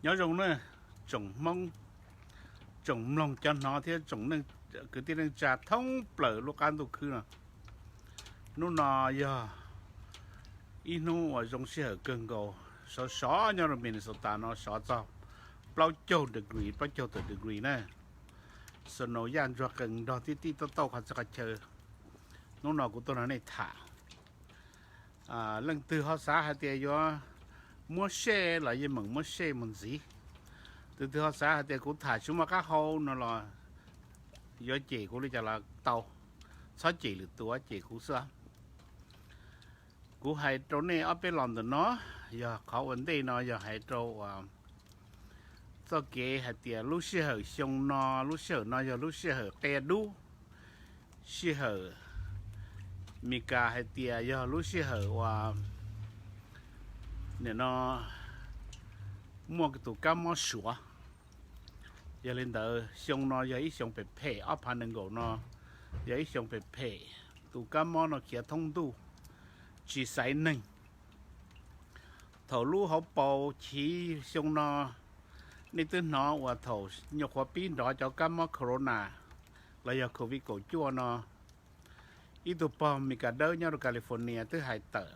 Nyob zoo na, tsoom Hmoob, tsoom mloog cov hnov thiab tsoom kwv tij neej tsa thoob plaws lub qab ntuj khwb no. Hnub no yog ib hnub uas zoo sij hawm kawg nkaus, sov sov nyob rau Minnesota no sov txog plaub caug degree, plaub caug tawm degree na. Snow yaj ntsuag qees nrog tib tib tauj tauj qhov txhia qhov chaw. Hnub no kuv tuaj nrog nej tham. Leej twg ho xav hais tias yuav muab share los yeej meem muab share mus ntxiv. Tus twg ho xav hais tias kuv tham tsis muaj qab hau no los yuav cem kuv li cas los tau, txhob cem lwm tus, cem kuv xwb. Kuv hais rau nej ob peb lo ntawm no, yog qhov ua ntej no yog hais rau txoj kev hais tias lub sij hawm xyoo no, lub sij hawm no yog lub sij hawm qia dub, sij hawm Meskas hais tias yog lub sij hawm uas nim no muaj tus kab mob Suav. Yog li ntawd xyoo no yog ib xyoo phem phem, ob phav nees nkaum no yog ib xyoo phem phem, tus kab mob no khiav thoob ntuj, tsis xaiv neeg. Thaum lub hauv paus chiv xyoo no, nej twb hnov uas thaum nyuam qhuav pib nrov cov kab mob corona los yog covid kaum cuaj no, ib tug pog Meskas dawb nyob rau California twb hais tawm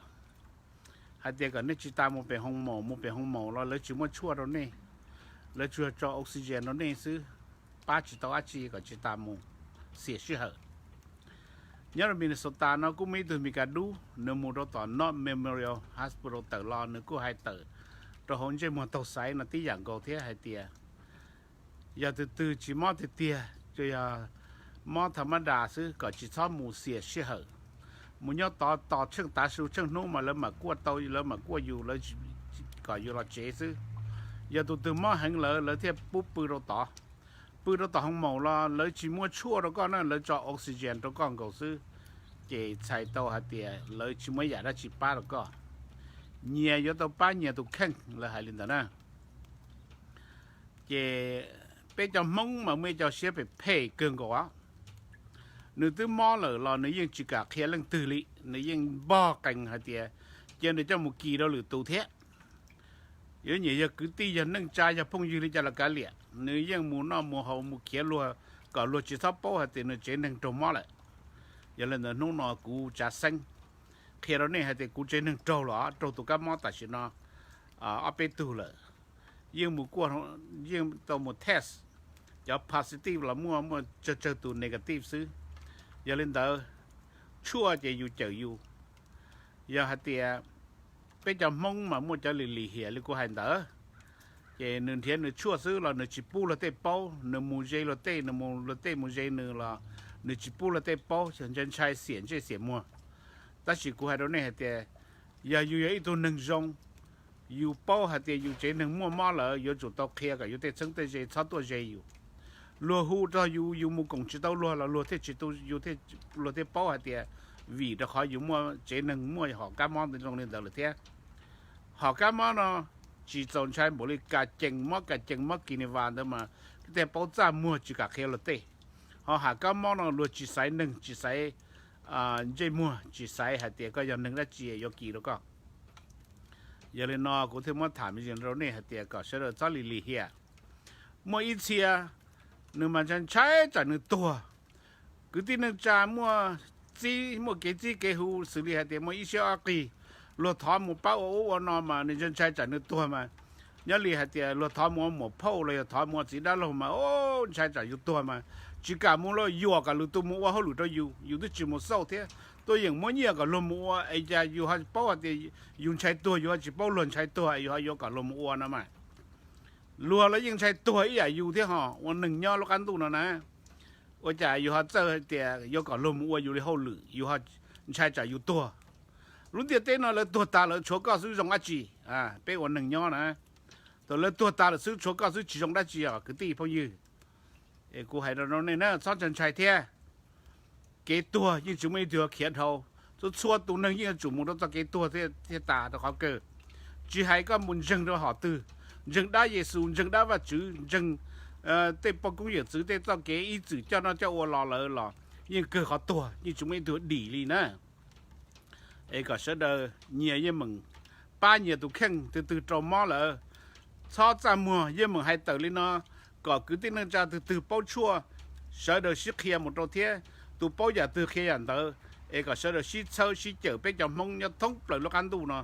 hais tias kom nej tsis tas mus pem hoo maum, mus pem hoo maum los lawv tsis muaj tshuaj rau nej, lawv tsuas tso oxygen rau nej xwb, pab tsis tau dab tsi, kom tsis tas mus, xiam sij hawm. Nyob rau Minnesota no kuj muaj ib tug Meskas dub, nws mus rau tom North Memorial Hospital tawm los nws kuj hais tawm rau hauv ntsej muag taug xaiv no tib yam nkaus thiab hais tias yog tus twg tsis mob tiag tiag, tsuas yog mob tha mab das xwb, kom tsis txhob mus xiam sij hawm, mus nyob tod tos tsheej tav su tsheej hnub mas lawv mam kuaj tau, lawv mam kuaj yus, lawv kom yus los tsev xwb. Yog tus twg mob heev lawm lawv thiaj pub pw rau tod, pw rau tom hoo maum los lawv tsis muaj tshuaj rau koj na, lawv tso oxygen rau koj nkaus xwb, ces txhais tau hais tias lawv tsis muaj yam dab tsi pab rau koj. Nyias yuav tau pab nyias tus kheej, lawv hais li ntawd na. Ces peb cov Hmoob mas muaj ib co siab phem phem kawg nkaus. Nws twb mob lawm los nws yeej tsis kam qhia leej twg li, nws yeej npog qees hais tias cia nws coj mus kis rau lwm tus thiab. Yuav nyiam yog kwv tij yog neej tsa yog phooj ywg li cas los kav liam, nws yeej mus noj mus haus mus khiav luag, kom luag tsis txhob paub hais tias nws tsev neeg raug mob lawm. Yog li ntawd hnub no kuv tsav xeeb qhia rau nej hais tias kuv tsev neeg raug los raug tus kab mob tam sim no ob peb tug lawm. Yeej mus kuaj, yeej tau mus test, cov positive los muaj, muaj tsawg tsawg tus negative xwb. Yog li ntawd, tshuaj ces yus cawm yus. Yog hais tias peb cov Hmoob mas muaj cov lim lim hiam li kuv hais ntawd, ces nws nrhiav nws tshuaj xwb los nws tsis pub luag tej paub, nws mus ze luag tej, nws mus luag tej mus ze nws los nws tsis pub luag tej paub, ntshai ntshai xiam ntsej xiam muag. Tab sis kuv hais rau nej hais tias yog yus yog ib tug neeg zoo, yus paub hais tias yus tsev neeg muaj mob lawm yuav tsum tau qhia kom yus tej txheeb tej ze txhob tuaj ze yus. Luag hu rau yus, yus mus koom tsis tau luag los luag thiaj tsis tu, yus thiaj, luag thiaj paub hais tias vim rau qhov yus muaj tsev neeg muaj hom kab mob zoo li ntawd lawm thiab. Hom kab mob no tsis txaus ntshai npaum li kas cees mob, kas cees mob kis nis vas ntawd mas tej paub txaj muag tsis kam qhia luag tej. Ho hom kab mob no luag tsis xaiv neeg, tsis xaiv ntsej muag, tsis xaiv hais tias koj yog neeg dab tsi yuav kis rau koj. Yog li no kuv thiaj muab tham me ntsis rau nej hais tias kom sawv daws txhob lim lim hiam. Muaj ib txhia nws mas ntshai ntshai tsam nws tuag. Kwv tij neej tsa muaj txib, muaj kev txib kev hu xws li hais tias muaj ib siab ob qig, luag thov mus pab ua ub ua no mas nws ntshai ntshai tsam nws tuag mas. Nyob li hais tias luag thov mus ua muam phauj los yog thov mus ua txiv dab laug mas, o, ntshai tsam yus tuag mas tsis kam mus los yuam kom lwm tus mus ua hauj lwm rau yus, yus twb tsis mus xauj thiab, tuaj yeem muab nyiaj kom luag mus ua es cas yus ho paub hais tias yus ntshai tuag, yus ho tsis paub luag ntshai tuag es yus ho yuav kom luag mus ua no mas. Luag los yeej ntshai tuag ib yam yus thiab ho, ua neeg nyob lub qab ntuj no na. Ua cas yus ho txawj hais tias yuav kom luag mus ua yus li hauj lwm, yus ho ntshai tsam yus tuag? Lub ntiaj teb no lawv tuag tas lawm tshuav koj xwb zoo dab tsi? Peb ua neeg nyob na, thaum lawv tuag tas lawm xwb tshuav koj xwb tsis zoo dab tsi os kwv tij phooj ywg. Es kuv hais rau nej na, txhob ntshai ntshai thiab. Kev tuag yeej tsis muaj ib tug khiav dhau. Txhua txhua tus neeg yeej yuav tsum mus rau txoj kev tuag thiaj tas rau qhov kawg. Tsis hais koj mus ntseeg rau hom twg, ntseeg dab Yexus, ntseeg dab Vajtswv, ntseeg tej poj koob yawm txwv tej txoj kev ib txwm coj noj coj ua los lawm los yeej kawg qhov tuag, yeej tsis muaj ib tug dim li na. Es kom sawv daws nyias yeej meem pab nyias tus kheej, tus twg raug mob lawm, txhob txaj muag, yeej meem hais tawm li no kom kwv tij neej tsa twg twg paub tshuaj, sawv daws sib qhia mus rau thiab. Tus paub yam twg qhia yam ntawd, es kom sawv daws sib txhawb sib cawm peb cov Hmoob nyob thoob plaws lub qab ntuj no.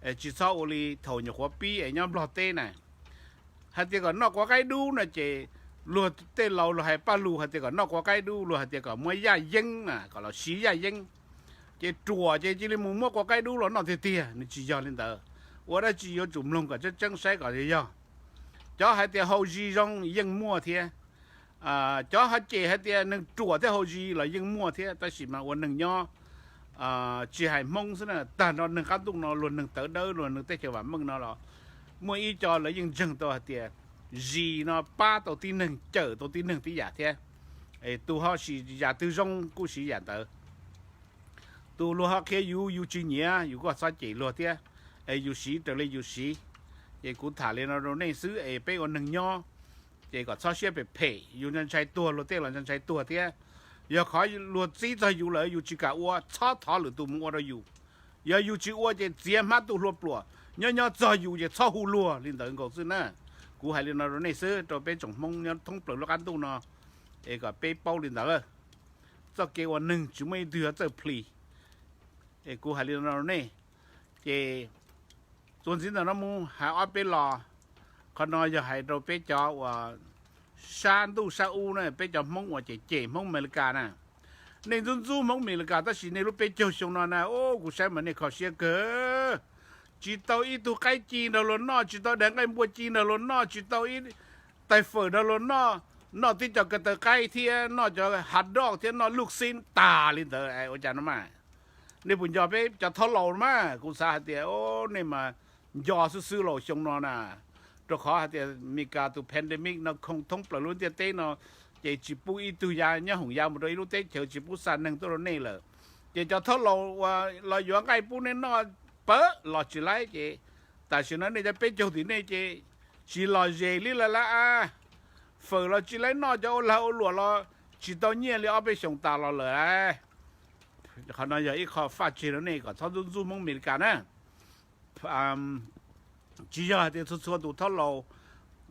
Tsis txhob ua li thaum nyuam qhuav pib es nyob Nplog teb na, hais tias kom noj quav qaib dub no ces luag tej laus luag hais paj lus hais tias kom noj quav qaib dub, luag hais tias kom muab yaj yeeb na, kom los siv yaj yeeb. Ces ruam ces cia li mus muab quav qaib dub los noj tiag tiag, nws tsis yog li ntawd. Ua dab tsi yuav tsum mloog kom tseeb tseeb saib kom yog. Cov hais tias haus zis zoo yeej muaj thiab, cov ho cem hais tias neeg ruam thiab haus zis los yeej muaj thiab, tab sis mas ua neeg nyob, tsis hais Hmoob xwb na, tag nrho neeg qab ntuj no, luag neeg tawv dawb, luag neeg teb chaws vam meej no los muaj ib co lawv yeej ntseeg tau hais tias zis no pab tau tib neeg, cawm tau tib neeg tib yam thiab. Tus ho siv yam twg zoo kuj siv yam ntawd. Tus luag ho qhia yus, yus tsis nyiam yus kuj txhob cem luag thiab, es yus siv raws li yus siv. Ces kuv tham li no rau nej xwb es peb ua neeg nyob ces kom txhob siab phem phem, yus ntshai ntshai tuag luag tej los ntshai ntshai tuag thiab. Yog qhov luag txib txog yus lawm yus tsis kam ua, txhob thov lwm tus mus ua rau yus. Yog yus tsis ua ces txiav hmab tu hlua pluam, nyob nyob txog yus ces txhob hu luag li ntawd nkaus xwb na. Kuv hais li no rau nej xwb, rau peb tsoom Hmoob nyob thoob plaws lub qab ntuj no, es kom peb paub li ntawd. Txoj kev ua neeg tsis muaj ib tug yuav txawj plis. Es kuv hais li no rau nej, ces txuas ntxiv ntawm no mus hais ob peb lo. Qhov no yog hais rau peb cov uas sab ntuj sab ub na, peb cov Hmoob uas cem cem Hmoob Amelikas na. Nej ntxub ntxub Hmoob Amelikas tab sis nej lub peb caug xyoo no na, kuv saib mas nej kho siab kawg. Tsis tau ib tug qaib ci nrog luag noj, tsis tau daim nqaij npua ci nrog luag noj, tsis tau ib tais fawm nrog luag noj, noj tib co ko taw qaib thiab noj cov hav doj thiab noj luj xib tag li ntawd ua cas no mas. Nej puas nco peb cov thaub laus mas? Kuv xav hais tias nej mas nco xwb xwb los xyoo no na, rau qhov hais tias Amelikas tus pandemic no khoo thoob plaws lub ntiaj teb no, ces tsis pub ib tug ya nyob hoom ya mus rau ib lub teb chaws, tsis pub xa neeg tuaj rau nej lawm. Ces cov thaub laus uas los yuav nqaij pub nej noj pawg los tsis laib ces tam sim no nej cov peb caug tim nej ces tsis lom zem li lawm lauj. Fawm los tsis laib noj, cov ua lag ua luam los tsis tau nyiaj li ob peb xyoos tas los lawm. Qhov no yog ib qho faj tseg rau nej kom txhob ntxub ntxub Hmoob Amelikas na. Tsis yog hais tias txhua txhua tus thaub laus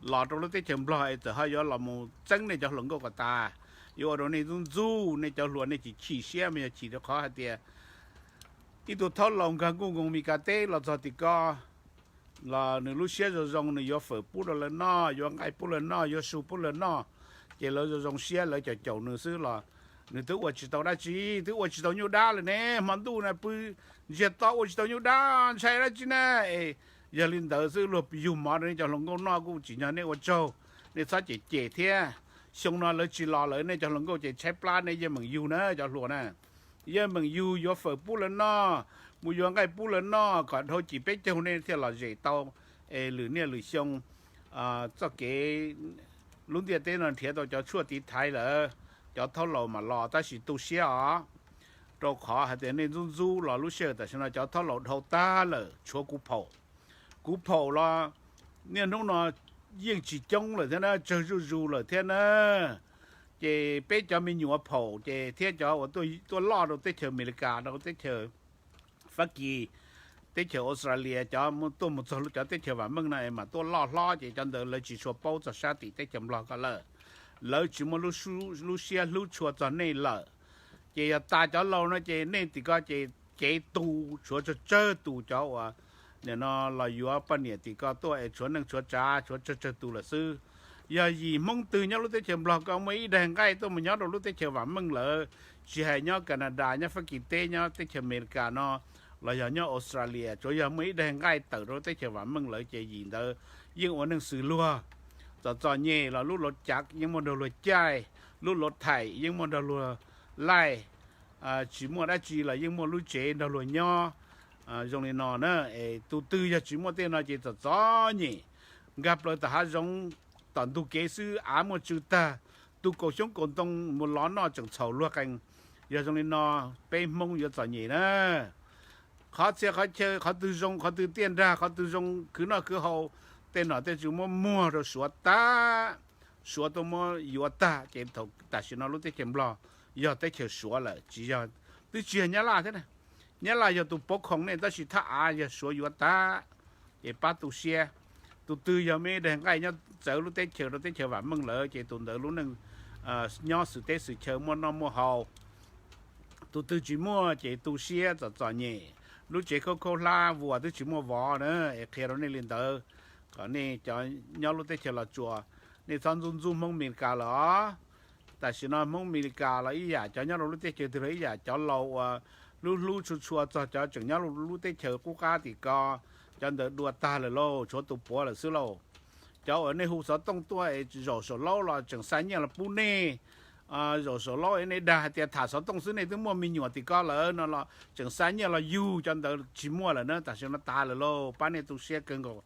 los rau lub teb chaws Nplog es txawm ho yuav los mus txeeb nej cov hluas nkauj kom tas, yuav ua rau nej ntxub ntxub nej cov hluas, nej chim chim siab mas yog chim rau qhov hais tias ib tug thaub laus nkag nkuj nkoos Amelikas teb los txog tim ko los nws lub siab zoo zoo, nws yuav fawm pub rau lawv noj, yuav nqaij pub lawv noj, yuav su pub lawv noj, ces lawv zoo zoo siab lawv caum caum nws xwb los nws twb ua tsis tau dab tsi, twb ua tsis tau nyuj dab lawm ne. Hmo ntuj na pw ntsiag to ua tsis tau nyuj dab, ntshai dab tsi na. Es yog li ntawd xwb luag yug mov rau nej cov hluas nkauj noj kuj tsim nyog nej ua tsaug, nej txhob cem cem thiab. Xyoo no lawv tsis los lawm, nej cov hluas nkauj ces tshaib plab, nej yeej meem yug na cov hluas na. Yeej meem yug, yuav fawm pub lawv noj, mus yuav nqaij pub lawv noj kom dhau cim peb caug nej thiaj lom zem tau, es lwm niaj lwm xyoo txoj kev lub ntiaj teb no nrhiav tau cov tshuaj tiv thaiv lawm, cov thaub laus mam los. Tab sis tu siab os, rau qhov hais tias nej ntxub ntxub los lub sij hawm tam sim no cov thaub laus dhau tag lawm, tshuav kuv phaum. Kuv phaum los niaj hnub no yeej tsis coob lawm thiab na, tsawg zuj zus lawm thiab na. Ces peb cov me nyuam phaum ces thiab cov uas tuaj loj rau teb chaws Amelikas, rau teb chaws Fab Kis, teb chaws Australia, cov tuaj mus txog cov teb chaws vam meej no es mam tuaj loj hlob, ces cov ntawd lawv tsis tshua paub txog sab tim teb chaws Nplog ko lawm. Lawv tsis muaj lub siab hlub tshua txog nej lawm. Ces yog tas cov laus no ces nej tim ko ces cev tus, tshuav tsawg tsawg tus cov uas nim no los yuav poj niam tim ko tuaj es tshuav neej tshuav tsav, tshuav tsawg tsawg tus lawm xwb. Yog yim Hmoob twg nyob lub teb chaws Nplog ko muaj ib daig nqaij tuaj mus nyob rau lub teb chaws vam meej lawm, tsis hais nyob Canada, nyob Fab Kis teb, nyob teb chaws Amelikas no, los yog nyob Australia, tsuav yog muaj ib daig nqaij tawm rau lub teb chaws vam meej lawm ces yim ntawd yeej ua neej xws luag. Txom txom nyem los lub lauv cav yeej muaj nrog luag caij, lub lauv thaim yeej muaj nrog luag laij, tsis muaj dab tsi los yeej muaj lub tsev nrog luag nyob. Zoo li no na, es tus twg yog tsis muaj tej no ces txom txom nyem, nkag plaws tom hav zoov, tom ntug kev xwb av muaj tsw tag, tu kaus xyoob kaus ntoo mus lov noj tseem txhaum luag qees. Yog zoo li no peb Hmoob yuav txom nyem na. Qhov txhia qhov chaw, qhov twg zoo qhov twg tiaj nrag, qhov twg zoo khwv noj khwv haus, tej nom tej tswv muab muag rau Suav tag, Suav tuaj muab yuav tag ces thaum tam sim no lub teb chaws Nplog yog teb chaws Suav lawm, tsis yog, twb tsis yog Nyab Laj thiab na. Nyab Laj yog tus pov khoom nej tab sis thaj av yog Suav yuav tag, ces pab tu siab. Tus twg yog me daig nqaij nyob txawv lub teb chaws rau teb chaws vam meej lawm ces tus ntawd lub neej nyob xwm teb xwm chaw muaj noj muaj haus. Tus twg tsis muaj ces tu siab txom txom nyem, lub tsev khaub khaub hlab vuas twb tsis muaj vov na. Es qhia rau nej li ntawd, kom nej cov nyob lub teb chaws Los Tsuas, nej txhob ntxub ntxub Hmoob Amelikas lawm os. Tam sim no Hmoob Amelikas los ib yam, cov nyob rau lub teb chaws twg los ib yam, cov laus uas hlub hlub tshua tshua txog cov tseem nyob lub teb chaws qub qab tim ko, cov ntawd dua tag lawm lauj, tshuav tus puav lawm xwb lauj. Cov uas nej hu xov tooj tuaj es zaum saum laub los tseem xa nyiaj los pub nej, zaum saum laub es nej dag hais tias tham xov tooj xwb nej twb muaj me nyuam tim ko lawm no los tseem xa nyiaj los yug, cov ntawd tsis muaj lawm na, tam sim no tas lawm lauj, pab nej tu siab kawg nkaus.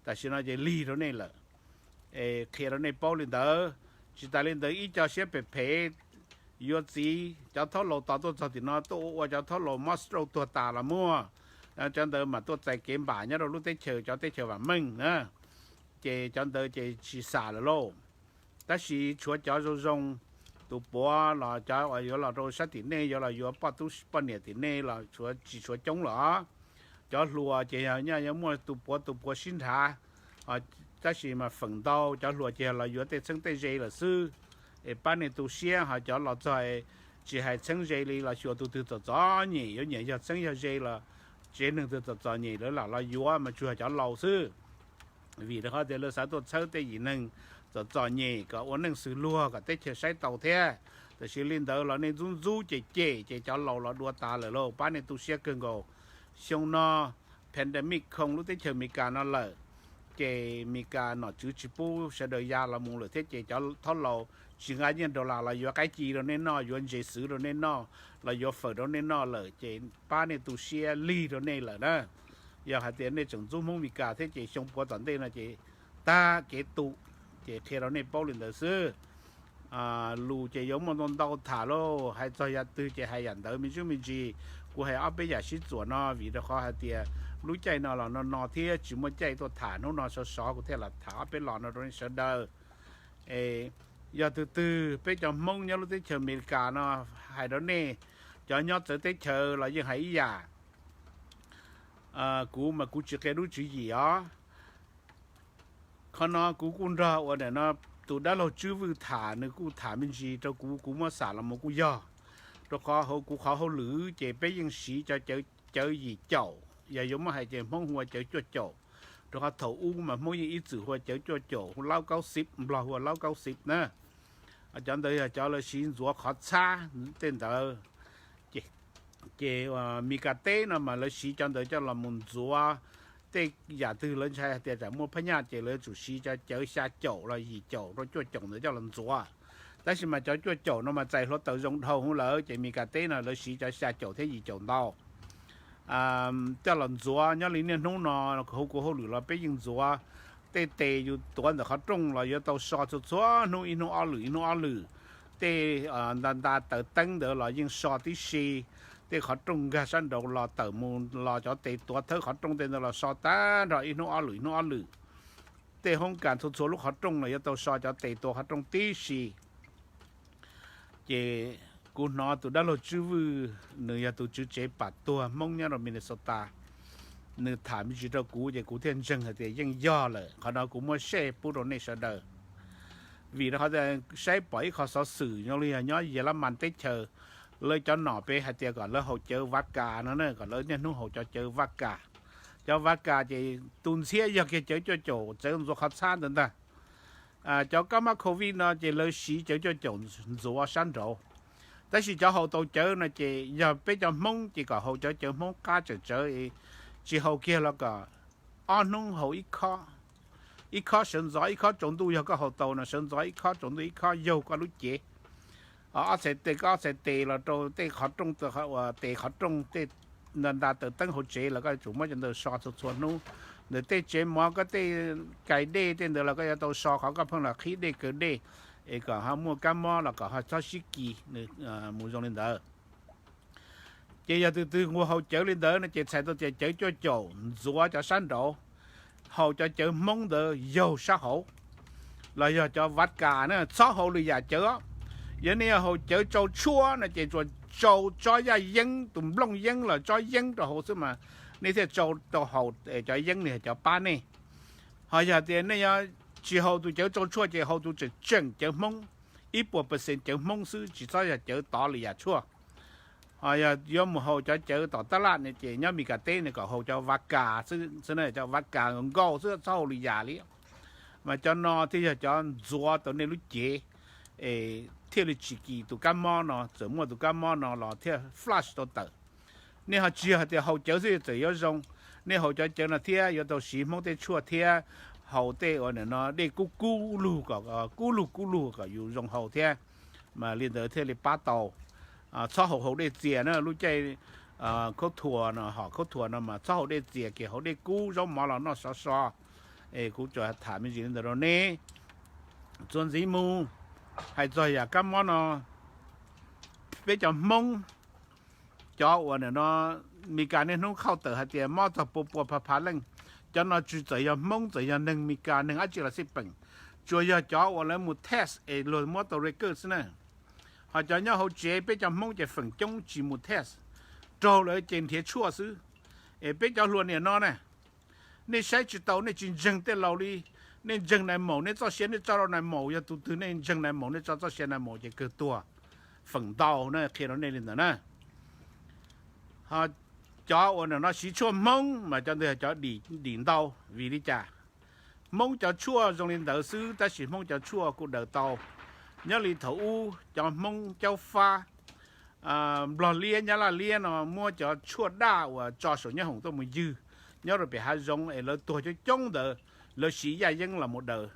Tam sim no ces lig rau nej lawm. Es qhia rau nej paub li ntawd. Tsis tas li ntawd ib co siab phem phem yuav txiv cov thaub laus tos tuaj txog tim no tuaj ua ua cov thaub laus mob stroke tuag tas los muaj. Cov ntawd mas tuaj txais kev npam nyob rau lub teb chaws, cov teb chaws vam meej na, ces cov ntawd ces tsis xam lawm lauj. Tab sis tshuav cov zoo zoo, tus puav los cov uas yuav los rau sab tim nej, yuav los yuav poj tub poj niam tim nej los tsis tshuav coob lawm. Cov hluas ces yog nyaj yuav muaj tus puav tus puav sib nrhav, tab sis mas feem ntau cov hluas ces yog los yuav tej txheeb tej ze lawm xwb. Es pab nej tu siab, ho cov los txog tsis hais txheeb ze li los xyuas tus twg txom txom nyem, yuav nyiam yog txheeb yog ze los tsev neeg twg txom txom nyem lawv lam los yuav mas tsuas yog cov laus xwb. Vim rau qhov tias lawv xav tuaj txhawb tej yim neeg txom txom nyem kom ua neej xws luag kom teb chaws saib taus thiab. Tab sis li ntawd los nej ntxub ntxub cem cem ces cov laus los dua tas lawm lauj, pab nej tu siab kawg nkaus. Xyoo no pandemic khoom lub teb chaws Amelikas no lawm, ces Amelikas nom tswv tsis pub sawv daws ya los mus lawm thiab ces cov thaub laus tsis nqa nyiaj dollar los yuav qaib ci rau nej noj, yuav ntses xwv rau nej noj, los yuav fawm rau nej noj lawm ces pab nej tu siab lig rau nej lawm na. Yog hais tias nej tseem ntxub Hmoob Amelikas thiab ces xyoo puav tom ntej no ces tag kev tu. Ces qhia rau nej paub li ntawd xwb. Lus ces yuav muaj ntau ntau tham lauj, hais txog yam twg ces hais yam ntawd me ntsis me ntsis. Kuv hais ob peb yam sib txuas no vim rau qhov hais tias lub caij no los no no thiab tsis muaj caij tuaj tham, hnub no sov sov kuv thiaj los tham ob peb los no rau nej sawv daws. Es yog tus twg peb cov Hmoob nyob lub teb chaws Amelikas no, hais rau nej, cov nyob txawv teb chaws los yeej hais ib yam. Kuv mas kuv tsis qia lub tswv yim os. Qhov no kuv kuj nrog uas nim no tus dab laug Tswb Vwj tham, nws kuj tham me ntsis rau kuv, kuv muab xam los mus kuj yog. Rau qhov hauv kuv qhov hauj lwm ces peb yeej siv cov cawv yim caum, yog yuav muab hais ces Hmoob hu ua cawv cuaj caum. Rau qhov thaum ub mas Hmoob yeej ib txwm hu ua cawv cuaj caum, hu laub kaub xib, Nplog hu ua laub kaub xib na. Cov ntawd yog cov lawv siv ntxuav qhov txhab tej ntawd. Ces Meskas teb no mas lawv siv cov ntawd coj los mus ntxuav tej yam twg lawv ntshai hais tias tsam muaj phab nyaj ces lawv tsum siv cov cawv xya caum los yim caum rau cuaj caum ntawd coj los ntxuav. Tab sis mas cov cuaj caum no mas txais hluav taws zoo dhau hwv lawm ces Meskas teb no lawv siv cov xya caum thiab yim caum ntau coj los ntxuav. Nyob li niaj hnub no, hu kuv hauj lwm los peb yeej ntxuav. Tej tes yus tuav ntawm qhov rooj los yuav tau so txhua txhua hnub, ib hnub ob lwm, ib hnub ob lwm. Tej nta nta taws teeb ntawd los yeej so tib si. Tej qhov rooj nkag sab nraud los tawm mus los cov tes tuav thawb qhov rooj tej ntawd los so tag nrho ib hnub ob lwm, ib hnub ob lwm. Tej hoob kas txhua txhua lub qhov rooj los yuav tau so cov tes tuav qhov rooj tib si. Ces kuv hnov tus dab laug Tswb Vwj, nws yog tus tswv tsev pam tuag Hmoob nyob rau Minnesota, nws tham me ntsis rau kuv ces kuv thiaj ntseeg hais tias yeej yog lawm. Qhov no kuv muab share pub rau nej sawv daws. Vim rau qhov tias saib pom ib qho xov xwm zoo li yog nyob Yelamas teb chaws, lawv cov nom pem hais tias kom lawv haus cawv vav kas no na, kom lawv niaj hnub haus cov cawv vav kas. Cov vav kas ces tus ntxhiab yog kiag cawv cuaj caum txawv ntxuav qhov txhab ntawd ntag. Cov kab mob covid no ces lawv siv cawv cuaj caum ntxuav sab nraud. Tab sis cov haus tau cawv no ces yog peb cov Hmoob ces kom haus cov cawv Hmoob qab tsawm tsawv, tsis haus kiag los kom ob hnub haus ib khob. Ib khob sawv ntxov ib khob tsaus ntuj, yog koj haus tau no sawv ntxov ib khob tsaus ntuj ib khob yaug koj lub cev. Ob txhais tes, koj ob txhais tes los rau tej qhov rooj, tes qhov rooj tej nta nta taws teeb hauv tsev los koj tsum muab cov ntawd so txhua txhua hnub. Ntawm tej tsev mov, koj tej kais dej tej ntawd los koj yuav tau so qhov koj pheej los qhib dej kaw dej, es kom ho muaj kab mob los kom ho txhob sib kis mus zoo li ntawd. Ces yog tus twg nqua haus cawv li ntawd no ces txhais tau tias cawv cuaj caum ntxuav cov sab nraud, haus cov cawv Hmoob ntawd yaug sab hauv, los yog cov vav kas na, txhob haus lwm yam cawv. Yog nej yuav haus cawv tsau tshuab no ces tsuas tsau tsob yaj yeeb, tus nplooj yeeb los tsob yeeb rau hauv xwb mas nej thiaj tsau tau haus, cov yeeb li cov pab nej. Ho yog tias nej yuav tsis haus tus cawv tsau tshuaj ces haus tus tseem tseem cawv Hmoob, ib puas percent cawv Hmoob xwb, tsis txhob yog cawv tod li yam tshuaj. Ho yog yuav mus haus cov cawv tom tab laj ne ces nyob Meskas teb ne kom haus cov vav kas xwb, cov vav kas nkaus xwb, txhob haus li yam li. Mas cov no thiaj yog cov ntxuav tau nej lub cev, es thiaj li tsis kis tus kab mob no, txawm muaj tus kab mob no los thiaj flush tau tawm. Nej ho tsis yog tias haus cawv xwb txawm yuav zoo, nej haus cov cawv no thiab yuav tau siv Hmoob tej tshuaj thiab haus tej uas nim no dej kub kub lug kom, kub lug kub lug kom yus zoo haus thiab, mas li ntawd thiaj li pab tau. Txhob haus haus dej txias na, lub caij khaub thuas no, hom khaub thuas no mas txhob haus dej txias, ces haus dej kub, zaub mov los noj sov so. Es kuv tsuas tham me ntsis li ntawd rau neb. Txuas ntxiv mus, hais txog yam kab mob no, peb cov Hmoob, cov uas nim no Meskas niaj hnub qhauj tawm hais tias mob txog pua pua phav phav leej, cov no tsis txawm yog Hmoob, txawm yog neeg Meskas neeg dab tsi los xij peem, tsuas yog cov uas lawv mus test es luag muab tau record xwb na. Ho cov nyob hauv tsev peb cov Hmoob ces feem coob tsis mus test, raug lawm ces nrhiav tshuaj xwb. Es peb cov hluas nim no na, nej saib tsis tau, nej tsis ntseeg tej laus li, nej ntseeg nais maum, nej txoj sia nej tso rau nais maum, yog tus twg nej ntseeg nais maum nej tso txoj sia nais maum ces kawg tuag feem ntau na, qhia rau nej li ntawd na. Ho cov uas nim no siv tshuaj Hmoob mas cov ntawd yog cov dim ntau. Vim li cas? Hmoob cov tshuaj zoo li ntawd xwb, tab sis Hmoob cov tshuaj kuj daws tau. Nyob li thaum ub cov Hmoob caub fab, Nplog liab Nyab Laj liab no muab cov tshuaj daj uas tso saum nyoob hoom tuaj mus ywg nyob rau pem hav zoov es lawv tuag coob coob ntawd, lawv siv yaj yeeb los mus daws.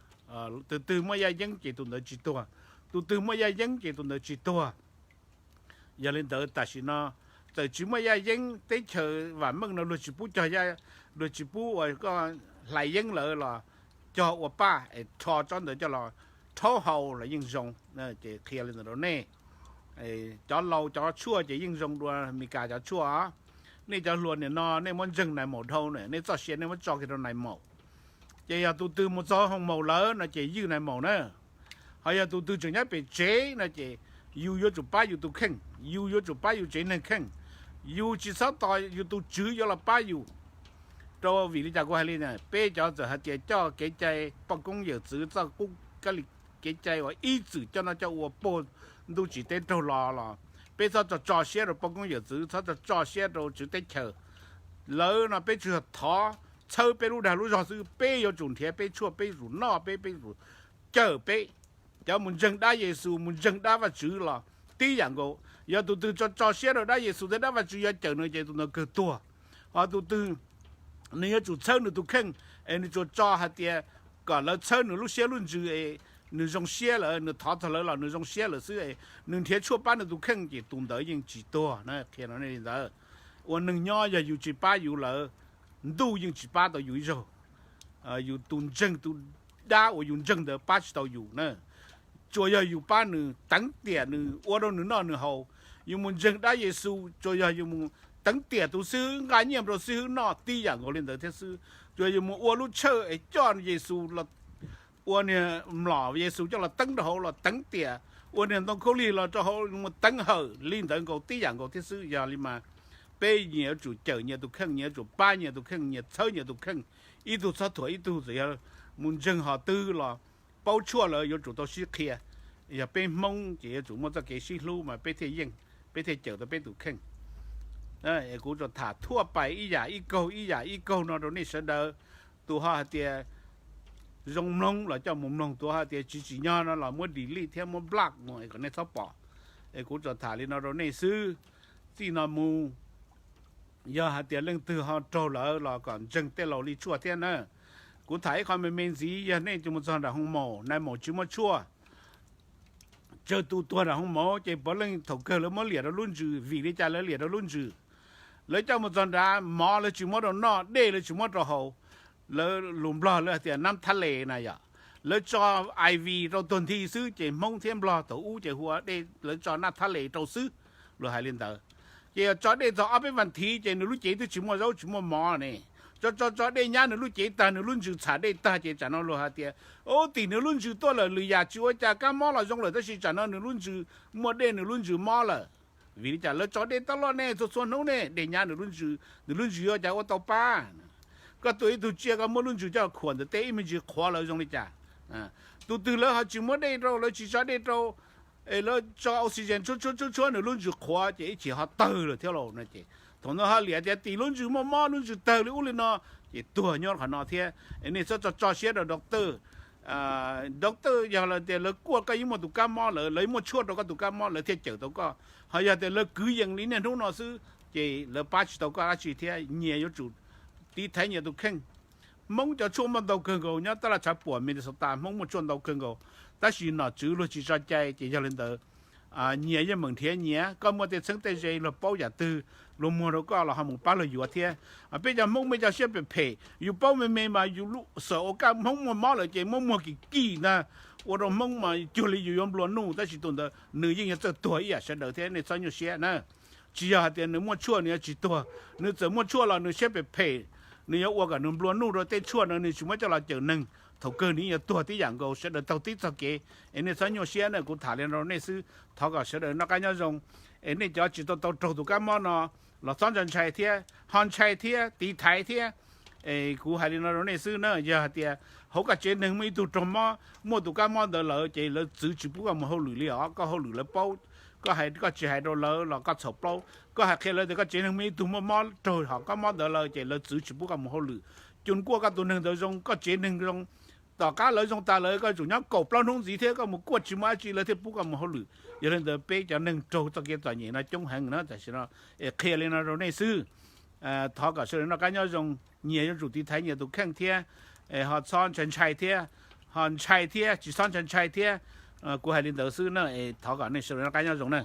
Tus twg muaj yaj yeeb ces tus ntawd tsis tuag, tus twg muaj yaj yeeb ces tus ntawd tsis tuag. Yog li ntawd tam sim no txawm tsis muaj yaj yeeb, teb chaws vam meej no luag tsis pub cog, luag tsis pub uas koj hlais yeeb lawm los cog ua paj es rho tsob ntawd coj los rhaub haus los yeej zoo. Ces qhia li ntawd rau nej. Cov laus cov tshuaj ces yeej zoo dua Meskas cov tshuaj. Nej cov hluas nim no nej muab ntseeg nais maum dhau na, nej txoj sia nej muab tso kiag rau nais maum. Ces yog tus twg mus txog hoo maum lawm no ces ywj nais maum na. Ho yog tus twg tseem nyob pem tsev no ces yus yuav tsum pab yus tus kheej, yus yuav tsum pab yus tsev neeg kheej. Yus tsis txhob tos yus tus tswv yuav los pab yus. Rau vim li cas kuv hais li na, peb cov txawm hais tias coj kev cai poj koob yawm txwv txoj kab li kev cai uas ib txwm coj noj coj ua puag ntuj tsim teb raug los los peb txhob tso tso siab rau poj koob yawm txwv, txhob tso tso siab rau tswv teb chaws. Lawv no peb tsuas yog thov txhawb peb lub dag lub zog xwb, peb yuav tsum nrhiav peb tshuaj, peb yuav tsum noj peb, peb yuav tsum cawm peb. Cov mus ntseeg dab Yexus, mus ntseeg dab Vajtswv los tib yam nkaus. Yog tus twg tso tso siab rau dab Yexus thiab dab Vajtswv yuav cawm nws ces tus ntawd kawg tuag. Ho tus twg nws yuav tsum txhawb nws tus kheej es nws tsuas tso hais tias kom lawv txhawb nws lub siab lub ntsws es nws zoo siab lawm, nws thov txog lawv los nws zoo siab lawm xwb es nws nrhiav tshuaj pab nws tus kheej ces tus ntawd yeej tsis tuag na, qhia rau nej li ntawd. Ua neeg nyob yog yus tsis pab yus lawm, ntuj yeej tsis pab tau yus ib zaug. Yus tus ntseeg, tus dab uas yus ntseeg ntawd pab tsis tau yus na. Tsuas yog yus pab nws, teev tiam nws, ua rau nws noj nws haus. Yus mus ntseeg dab Yexus tsuas yog yus mus teev tiam tus xib hwb, nqa nyiaj rau xib hwb noj tib yam nkaus li ntawd thiab xwb. Tsuas yus mus ua lub tshawj es coj Yexus los, ua niag mlom Yexus coj los teeb rau hauv los teev tiam, ua niag ntoo khaub lig los rau hauv mus teev hawm li ntawd nkaus tib yam nkaus thiab xwb. Yog li mas peb nyias yuav tsum cawm nyias tus kheej, nyias yuav tsum pab nyias tus kheej, nyias txhawb nyias tus kheej. Ib tug txhob thuam ib tug, txawm yog mus ntseeg hom twg los paub tshuaj lawm yuav tsum tau sib qhia. Yog peb Hmoob ces yuav tsum muaj txoj kev sib hlub mas peb thiaj yeej, peb thiaj cawm tau peb tus kheej. Es kuv tsuas tham thuaj pais ib yam ib kaug ib yam ib kaug no rau nej sawv daws. Tus ho hais tias zoo mloog los coj mus mloog, tus ho hais tias tsis tsim nyog no los muab delete thiab muab block mus es kom nej txhob pom. Es kuv tsuas tham li no rau nej xwb. Txij no mus yog hais tias leej twg ho raug lawm los kom ntseeg tej laus li tshuaj thiab na. Kuv tham ib qho me me ntxiv, yog nej mus txog nram hoo maum, nais maum tsis muaj tshuaj, tsawg tus tuag nram hoo maum ces puav leej thaum kawg lawv muab liam rau lub ntsws. Vim li cas lawv liam rau lub ntsws? Lawv coj mus txog nrad, mov lawv tsis muab rau noj, dej lawv tsis muab rau haus. Lawv lus Nplog lawv hais tias nab thab les na yom. Lawv tso iv rau tuag nthi xwb, ces Hmoob thiab Nplog thaum ub ces hu ua dej, lawv tso nab thab les rau xwb, luag hais li ntawd. Ces yog tso dej txog ob peb vas thiv ces nws lub cev twb tsis muaj zaub tsis muaj mov ne. Tso tso tso dej nyab nws lub cev tag, nws lub ntsws txham dej tag ces tsam no luag hais tias, ub, tim nws lub ntsws tuaj lawm, lwm yam tsis ua cas, kab mob los zoo lawm, tab sis tsam no nws lub ntsws muaj dej, nws lub ntsws mob lawm. Vim li cas? Lawv tso dej tab loj ne, txhua txhua hnub ne, dej nyab nws lub ntsws, nws lub ntsws yuav cas ua tau pab. Koj tua ib tug tsiaj koj muab lub ntsws coj khuam ntawm tej ib me ntsis qhuav lawm zoo li cas? Tus twg lawv ho tsis muab dej rau, lawv tsis tso dej rau, es lawv tso oxygen tshuab tshuab tshuab nws lub ntsws qhuav ces ib chim ho tawg lawm thiab lauj no ces thaum ntawd ho liam tias tim lub ntsws muaj mob, lub ntsws tawg li ub li no, ces tuag nyob qhov no thiab. Es nej txhob tso tso siab rau doctor. Doctor yog lawv tias lawv kuaj koj yeej muaj tus kab mob lawm, lawv muaj tshuaj rau koj tus kab mob lawv thiaj cawm tau koj. Ho yog tias lawv kwv yees li niaj hnub no xwb ces lawv pab tsis tau koj dab tsi thiab. Nyias yuav tsum tiv thaiv nyias tus kheej. Hmoob cov tshuaj muaj ntau kawg nkaus, nyob tab laj tshav puam Minnesota Hmoob muaj tshuaj ntau kawg nkaus, tab sis nom tswv luag tsis tso cai ces yog li ntawd nyias yeej meem nrhiav nyias. Koj muaj tej txheeb tej ze luag paub yam twg luag muag rau koj los ho mus pab luag yuav thiab. Peb cov Hmoob muaj cov siab phem phem, yus paub me me mas yus lub xawm ua kab Hmoob muaj mob lawm ces muab muag kim kim ntag, ua rau Hmoob mas cuag li yus yuav nplua nuj, tab sis tus ntawd nws yeej yuav txawj tuag ib yam sawv daws thiab, nej txhob nyuaj siab na. Tsis yog hais tias nws muaj tshuaj nws yuav tsis tuag, nws txawm muaj tshuaj los nws siab phem phem, nws yuav ua kom nws nplua nuj rau tej tshuaj no nws tsis muab coj los cawm neeg, thaum kawg nws yuav tuag tib yam nkaus, sawv daws taug tib txoj kev. Es nej txhob nyuaj siab na, kuv tham li no rau nej xwb, thov kom sawv daws noj qab nyob zoo. Es nej cov tsis tau tau raug tus kab mob no los txhob ntshai ntshai thiab, ho ntshai thiab tiv thaiv thiab. Es kuv hais li no rau nej xwb na, yog hais tias hauv koj tsev neeg muaj ib tug raug mob, muaj tus kab mob ntawd lawm ces lawv txwv tsis pub koj mus hauj lwm li os, koj hauj lwm lawv paub. Koj hais koj tsis hais rau lawv los koj txhaum plaub, koj hais qhia lawv tias koj tsev neeg muaj ib tug muaj mob raug hom kab mob ntawd lawm ces lawv txwv tsis pub koj mus hauj lwm. Cus kuaj koj tus neeg ntawd zoo, koj tsev neeg zoo, tom qab lawv zoo tas lawm koj yuav tsum nyob kaum plaub hnub ntxiv thiab koj mus kuaj tsis muaj dab tsi lawv thiaj pub koj mus hauj lwm. Yog li ntawd peb cov neeg raug txoj kev txom nyem no coob heev na, tam sim no es qhia li no rau nej xwb. Thov kom sawv daws noj qab nyob zoo, nyias yuav tsum tiv thaiv nyias tus kheej thiab, ho txhob ntshai ntshai thiab, ho ntshai thiab tsis txhob ntshai ntshai thiab. Kuv hais li ntawd xwb na, thov kom nej sawv daws noj qab nyob zoo na.